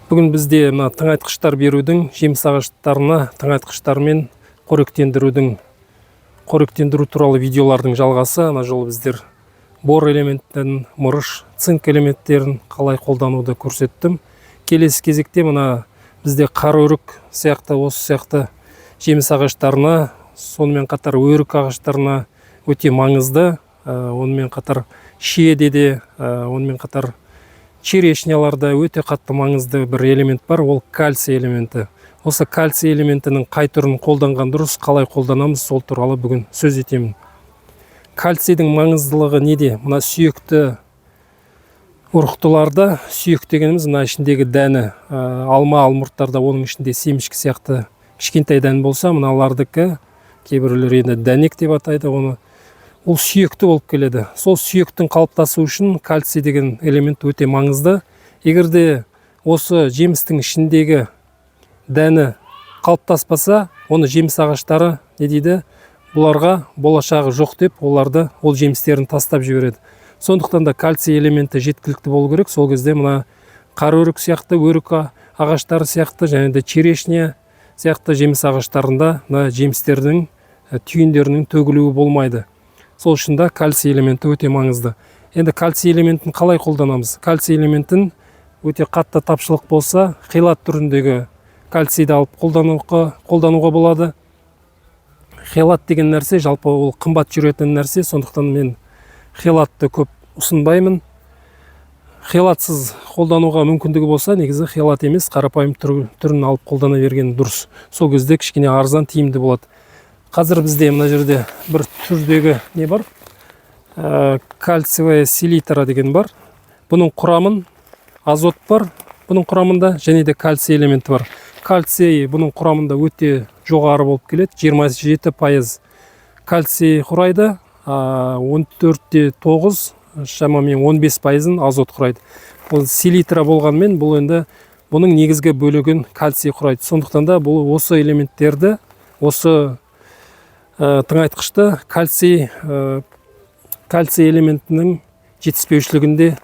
Бүгін бізде мына тыңайтқыштар берудің, жеміс ағаштарына тыңайтқыштармен қоректендірудің, қоректендіру туралы видеолардың жалғасы. Ана жолы біздер бор элементтерін, мырыш, цинк элементтерін қалай қолдануды көрсеттім. Келесі кезекте мына бізде қара өрік сияқты, осы сияқты жеміс ағаштарына, сонымен қатар өрік ағаштарына өте маңызды, онымен қатар шиеде де, онымен қатар черешняларда өте қатты маңызды бір элемент бар, ол кальций элементі. Осы кальций элементінің қай түрін қолданған дұрыс, қалай қолданамыз, сол туралы бүгін сөз етемін. Кальцийдің маңыздылығы неде? Мына сүйекті ұрықтыларда, сүйек дегеніміз мына ішіндегі дәні, алма, алмұрттарда оның ішінде семішкі сияқты кішкентай дән болса, мыналардікі, кейбіреулер енді дәнек деп атайды оны, ол сүйекті болып келеді. Сол сүйектің қалыптасуы үшін кальций деген элемент өте маңызды. Егер де осы жемістің ішіндегі дәні қалыптаспаса, оны жеміс ағаштары не дейді, бұларға болашағы жоқ деп, оларды, ол жемістерін тастап жібереді. Сондықтан да кальций элементі жеткілікті болу керек. Сол кезде мына қара өрік сияқты, өрік ағаштары сияқты және де черешня сияқты жеміс ағаштарында мына жемістердің түйіндерінің төгілуі болмайды. Сол үшін де кальций элементі өте маңызды. Енді кальций элементін қалай қолданамыз? Кальций элементін өте қатты тапшылық болса, хелат түріндегі кальцийді алып қолдануға болады. Хелат деген нәрсе жалпы ол қымбат жүретін нәрсе, сондықтан мен хелатты көп ұсынбаймын. Хелатсыз қолдануға мүмкіндігі болса, негізі хелат емес, қарапайым түрін алып қолдана берген дұрыс. Сол кезде кішкене арзан, тиімді болады. Қазір бізде мына жерде бір түрдегі не бар, кальциевая селитра деген бар. Бұның құрамын азот бар бұның құрамында және де кальций элементі бар. Кальций бұның құрамында өте жоғары болып келеді, 27% кальций құрайды, 14,9, шамамен 15%-ын азот құрайды. Ол селитра болғанымен, бұл енді бұның негізгі бөлігін кальций құрайды. Сондықтан да бұл осы элементтерді, осы тыңайтқышты кальций элементінің жетіспеушілігінде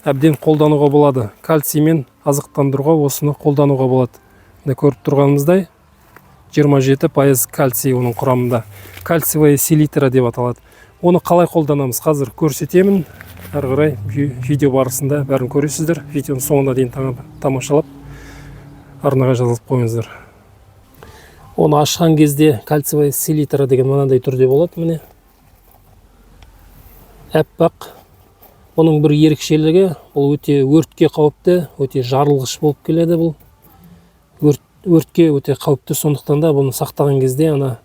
әбден қолдануға болады. Кальциймен азықтандыруға осыны қолдануға болады. Міне, көріп тұрғанымыздай, 27% кальций оның құрамында. Кальциевая селитра деп аталады. Оны қалай қолданамыз, қазір көрсетемін. Әрі қарай видео барысында бәрін көресіздер. Видеоның соңына дейін тамашалап, арнаға жазылып қойыңыздар. Оны ашқан кезде кальциевая селитра деген мынандай түрде болады, міне, аппақ. Бұның бір ерекшелігі, бұл өте өртке қауіпті, өте жарылғыш болып келеді. Бұл өртке өте қауіпті, сондықтан да бұны сақтаған кезде ана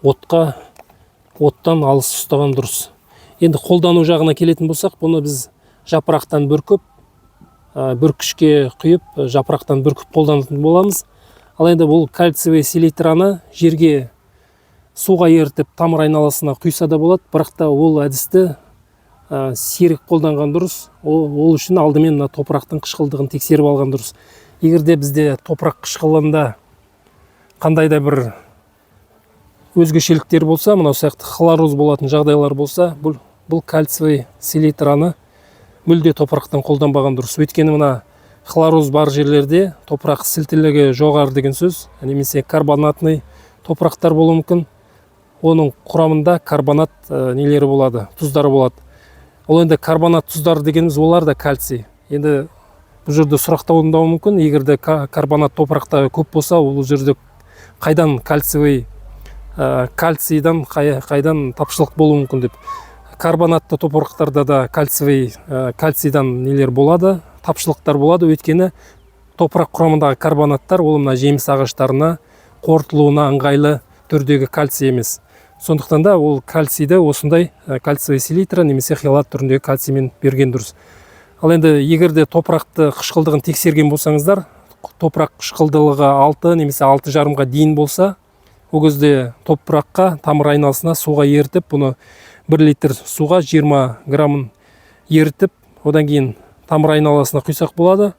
оттан алыс ұстаған дұрыс. Енді қолдану жағына келетін болсақ, бұны біз жапырақтан бүркіп, бүркішке құйып, жапырақтан бүркіп қолданатын боламыз. Ал енді бұл кальциевый селитраны жерге, суға ерітіп, тамыр айналасына құйса да болады, бірақ та ол әдісті сирек қолданған дұрыс. Ол үшін алдымен мына топырақтың қышқылдығын тексеріп алған дұрыс. Егер де бізде топырақ қышқылында қандай да бір өзгешеліктер болса, мынау сияқты хлороз болатын жағдайлар болса, бұл кальциевый селитраны мүлде топырақтан қолданбаған дұрыс. Өйткені мына хлороз бар жерлерде топырақ сілтілігі жоғары деген сөз немесе карбонатный топырақтар болуы мүмкін. Оның құрамында карбонат нелері болады, тұздары болады. Ол енді карбонат тұздары дегеніміз, олар да кальций. Енді бұл жерде сұрақ туындауы мүмкін: егер де карбонат топырақта көп болса, ол жерде қайдан кальциевый, кальцийдан қайдан тапшылық болуы мүмкін деп. Карбонатты топырақтарда да кальциевый, кальцийдан нелер болады, тапшылықтар болады. Өйткені топырақ құрамындағы карбонаттар ол мына жеміс ағаштарына қорытылуына ыңғайлы түрдегі кальций емес. Сондықтан да ол кальцийді осындай кальциевый селитра немесе хелат түріндегі кальциймен берген дұрыс. Ал енді егер де топырақты қышқылдығын тексерген болсаңыздар, топырақ қышқылдылығы 6 немесе 6,5-ға дейін болса, ол кезде топыраққа тамыр айналасына суға ерітіп, бұны 1 литр суға 20 граммын ерітіп, одан кейін тамыр айналасына құйсақ болады.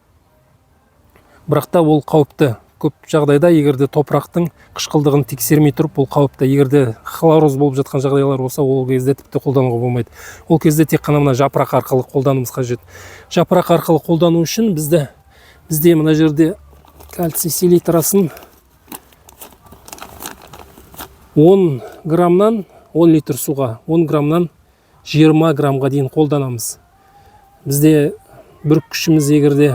Бірақ та ол қауіпті. Көп жағдайда, егер де топырақтың қышқылдығын тексермей тұрып, бұл қауіпті. Егер де хлороз болып жатқан жағдайлар болса, ол кезде тіпті қолдануға болмайды. Ол кезде тек қана мына жапырақ арқылы қолдануымыз қажет. Жапырақ арқылы қолдану үшін бізде мына жерде Кальций селитрасын 10 граммнан 10 литр суға 10 граммнан 20 граммға дейін қолданамыз. Бізде бүріккішіміз егер де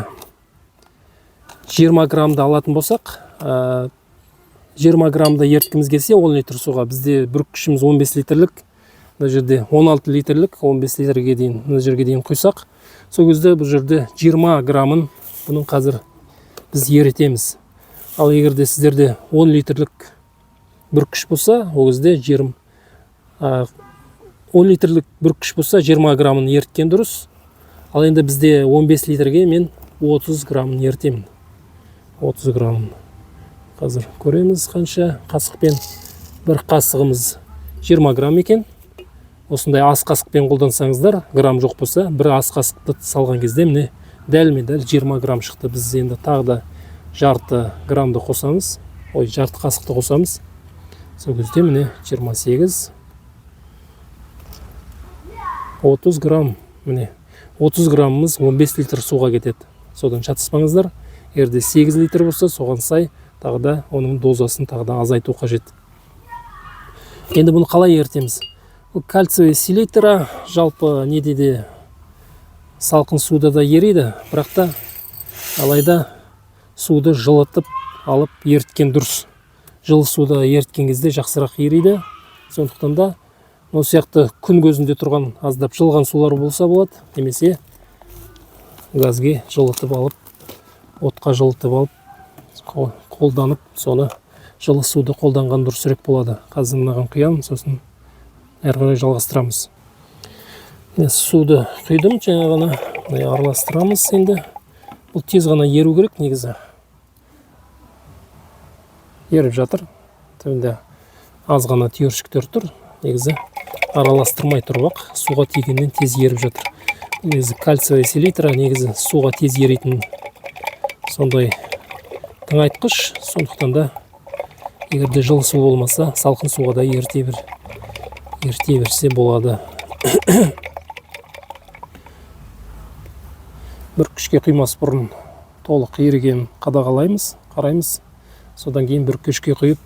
20 граммды алатын болсақ, 20 граммды еріткіміз келсе 10 литр суға, бізде бүріккішіміз 15 литрлік, мына жерде 16 литрлік, 15 литрге дейін, мына жерге дейін құйсақ, сол кезде бұл жерде 20 граммын бұның қазір біз ерітеміз. Ал егер де сіздерде 10 литрлік бүріккіш болса, ол кезде 10 литрлік бүріккіш болса 20 граммын еріткен дұрыс. Ал енді бізде 15 литрге мен 30 граммын ерітемін. 30 граммын. Қазір көреміз қанша қасықпен. Бір қасығымыз 20 грамм екен. Осындай ас қасықпен қолдансаңыздар, грамм жоқ болса, бір ас қасықты салған кезде міне дәлме-дәл 20 грамм шықты. Біз енді тағы да жарты граммды қосамыз. Ой, жарты қасықты қосамыз. Сол кезде міне 28, 30 грамм, міне 30 граммымыз 15 литр суға кетеді. Содан шатыспаңыздар. Егер де 8 литр болса, соған сай тағы да оның дозасын тағы да азайту қажет. Енді бұны қалай ерітеміз? Бұл кальциевый селитра жалпы неде де салқын суда да ериді, бірақ та алайда суды жылытып алып еріткен дұрыс. Жылы суда еріткен кезде жақсырақ ериді. Сондықтан да осы сияқты күн көзінде тұрған аздап жылған сулар болса болады, немесе газге жылытып алып, отқа жылытып алып қолданып, соны жылы суды қолданған дұрысырақ болады. Қазір мынаған құямын, сосын әрі қарай жалғастырамыз. Міне, суды құйдым жаңа ғана, мына араластырамыз енді. Бұл тез ғана еру керек негізі. Еріп жатыр. Түбінде аз ғана түйіршіктер тұр. Негізі араластырмай тұрып ақ суға тигеннен тез еріп жатыр. Бұл негізі кальциевая селитра, негізі суға тез еритін сондай тыңайтқыш. Сондықтан да егер де жылы су болмаса, салқын суға да еріте берсе болады. Бір күшке құймас бұрын толық ерігенін қадағалаймыз, қараймыз. Содан кейін бір күшке құйып,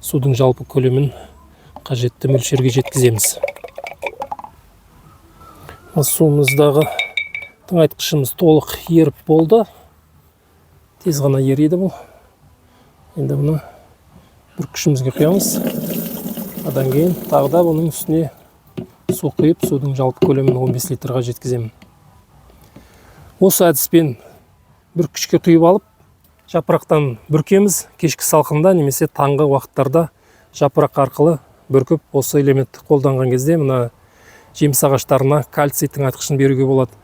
судың жалпы көлемін қажетті мөлшерге жеткіземіз. Мына суымыздағы тыңайтқышымыз толық еріп болды. Тез ғана ериді бұл. Енді бұны бір күшімізге құямыз. Одан кейін тағы да бұның үстіне су құйып, судың жалпы көлемін 15 литрға жеткіземін. Осы әдіспен бір күшке құйып алып, жапырақтан бүркеміз. Кешкі салқында немесе таңғы уақыттарда жапырақ арқылы бүркіп, осы элементті қолданған кезде мына жеміс ағаштарына кальций тыңайтқышын беруге болады.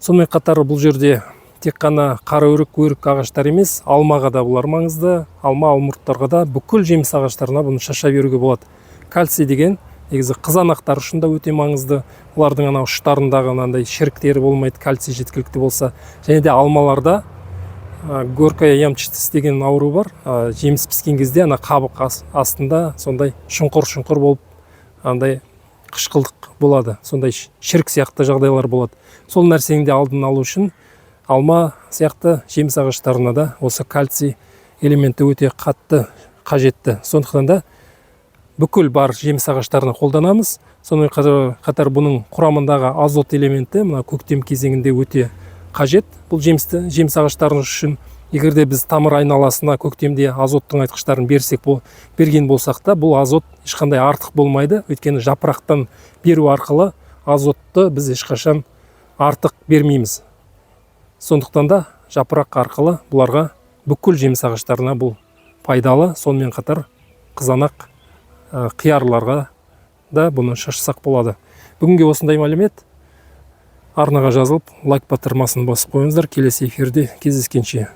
Сонымен қатар бұл жерде тек қана қара өрік, өрік ағаштары емес, алмаға да бұлар маңызды. Алма, алмұрттарға да, бүкіл жеміс ағаштарына бұны шаша беруге болады. Кальций деген негізі қызанақтар үшін де өте маңызды. Олардың анау ұштарындағы мынандай шіріктері болмайды, кальций жеткілікті болса. Және де алмаларда горькая ямчатость деген ауру бар. Жеміс піскен кезде ана қабық астында сондай шұңқыр-шұңқыр болып, андай қышқылдық болады, сондай шірік сияқты жағдайлар болады. Сол нәрсенің де алдын алу үшін алма сияқты жеміс ағаштарына да осы кальций элементі өте қатты қажетті. Сондықтан да бүкіл бар жеміс ағаштарына қолданамыз. Сонымен қатар бұның құрамындағы азот элементі мына көктем кезеңінде өте қажет бұл жеміс ағаштары үшін. Егер де біз тамыр айналасына көктемде азот тыңайтқыштарын берген болсақ та, бұл азот ешқандай артық болмайды. Өйткені жапырақтан беру арқылы азотты біз ешқашан артық бермейміз. Сондықтан да жапырақ арқылы бұларға, бүкіл жеміс ағаштарына бұл пайдалы. Сонымен қатар қызанақ, қиярларға да бұны шашсақ болады. Бүгінге осындай мәлімет. Арнаға жазылып, лайк батырмасын басып қойыңыздар. Келесі эфирде кездескенше.